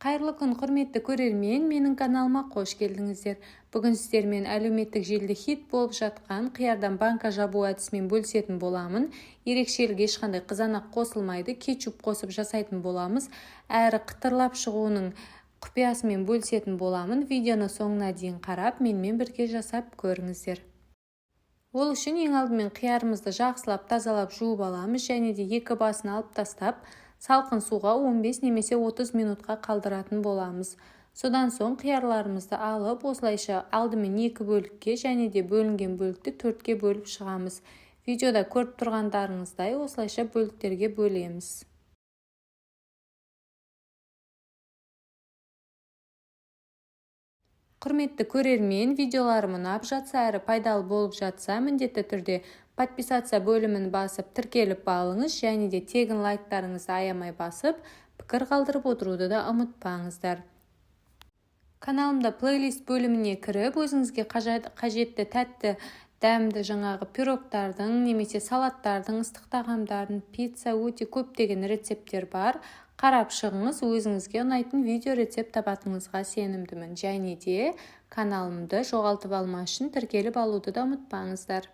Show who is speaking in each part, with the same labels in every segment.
Speaker 1: Қайырлы күн, құрметті көрермен! Менің каналыма қош келдіңіздер. Бүгін сіздермен әлеуметтік желіде хит болып жатқан қиярдан банка жабу әдісімен бөлісетін боламын. Ерекшелігі: ешқандай қызанақ қосылмайды, кетчуп қосып жасайтын боламыз. Әрі қытырлап шығуының құпиясымен бөлісетін боламын. Видеоны соңына дейін қарап, менімен бірге жасап көріңіздер. Ол үшін ең алдымен қиярымызды жақсылап тазалап, жуып аламыз және де екі басын алып тастап, салқын суға 15 немесе 30 минутқа қалдыратын боламыз. Содан соң қиярларымызды алып, осылайша алдымен екі бөлікке және де бөлінген бөлікті төртке бөліп шығамыз. Видеода көріп тұрғандарыңыздай, осылайша бөліктерге бөлеміз. Құрметті көрермен, видеоларым ұнап жатса әрі пайдалы болып жатса, міндетті түрде подписаться бөлімін басып, тіркеліп алыңыз және де тегін лайктарыңызды аямай басып, пікір қалдырып отыруды да ұмытпаңыздар. Каналымда плейлист бөліміне кіріп, өзіңізге қажетті тәтті, дәмді жаңағы пирогтардың немесе салаттардың, ыстық тағамдардың, пицца, өте көптеген рецепттер бар. Қарап шығыңыз, өзіңізге ұнайтын видео рецепт табатыныңызға сенімдімін. Және де каналымды жоғалтып алмас үшін тіркеліп алуды да ұмытпаңыздар.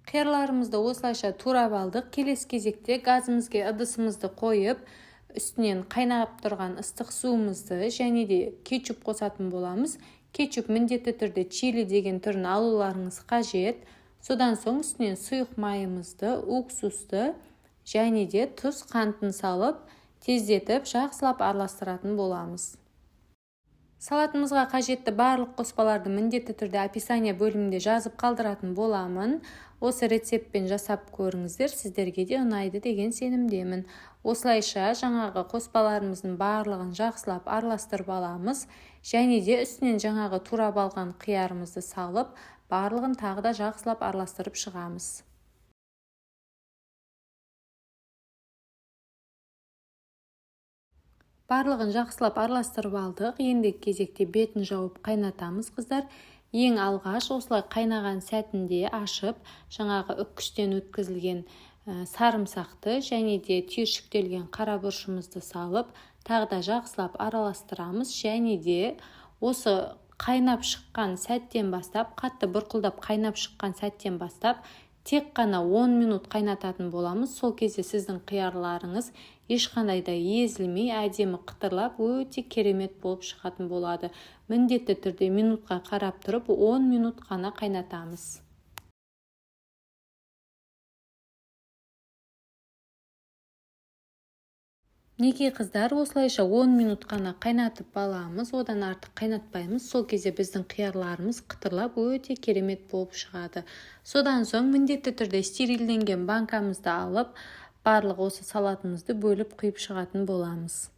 Speaker 1: Қиярларымызды осылайша турап алдық. Келесі кезекте газымызге ыдысымызды қойып, үстінен қайнап тұрған ыстық суымызды және де кетчуп қосатын боламыз. Кетчуп міндетті түрде чили деген түрін алуларыңыз қажет. Содан соң үстінен сұйық майымызды, уксусты және де тұз, қантын салып, тездетіп жақсылап араластыратын боламыз. Салатымызға қажетті барлық қоспаларды міндетті түрде описание бөлімінде жазып қалдыратын боламын. Осы рецептпен жасап көріңіздер, сіздерге де ұнайды деген сенімдемін. Осылайша жаңағы қоспаларымыздың барлығын жақсылап араластырып аламыз және де үстінен жаңағы турап алған қиярымызды салып, барлығын тағы да жақсылап араластырып шығамыз. Барлығын жақсылап араластырып алдық. Ендігі кезекте бетін жауып қайнатамыз, қыздар. Ең алғаш осылай қайнаған сәтінде ашып, жаңағы үккіштен өткізілген сарымсақты және де түйіршіктелген қара бұрышымызды салып, тағы да жақсылап араластырамыз. Және де осы қайнап шыққан сәттен бастап, қатты бұрқылдап қайнап шыққан сәттен бастап, тек қана 10 минут қайнататын боламыз. Сол кезде сіздің қиярларыңыз ешқандай да езілмей, әдемі қытырлап, өте керемет болып шығатын болады. Міндетті түрде минутқа қарап тұрып, 10 минут қана қайнатамыз. Мінекей, қыздар, осылайша 10 минут қана қайнатып аламыз, одан артық қайнатпаймыз. Сол кезде біздің қиярларымыз қытырлап, өте керемет болып шығады. Содан соң міндетті түрде стерилденген банкамызды алып, барлық осы салатымызды бөліп құйып шығатын боламыз.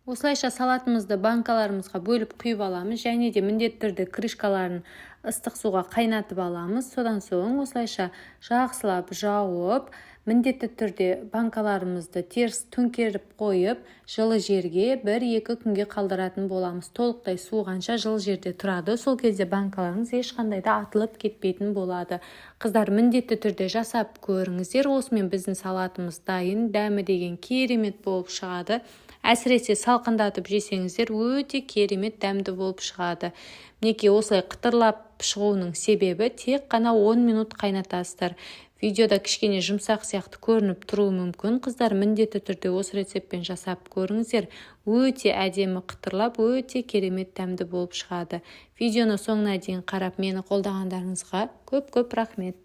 Speaker 1: Осылайша салатымызды банкаларымызға бөліп құйып аламыз және де міндетті түрде крышкаларын ыстық суға қайнатып аламыз. Содан соң осылайша жақсылап жауып, міндетті түрде банкаларымызды теріс төңкеріп қойып, жылы жерге 1-2 күнге қалдыратын боламыз. Толықтай суығанша жылы жерде тұрады. Сол кезде банкаларыңыз ешқандай да атылып кетпейтін болады. Қыздар, міндетті түрде жасап көріңіздер. Осымен біздің салатымыз дайын. Дәмі деген керемет болып шығады. Әсіресе салқындатып жесеңіздер, өте керемет дәмді болып шығады. Мінекей, осылай қытырлап шығуының себебі тек қана 10 минут қайнатасыздар. Видеода кішкене жұмсақ сияқты көрініп тұруы мүмкін. Қыздар, міндетті түрде осы рецептпен жасап көріңіздер. Өте әдемі қытырлап, өте керемет дәмді болып шығады. Видеоны соңына дейін қарап, мені қолдағандарыңызға көп көп рахмет.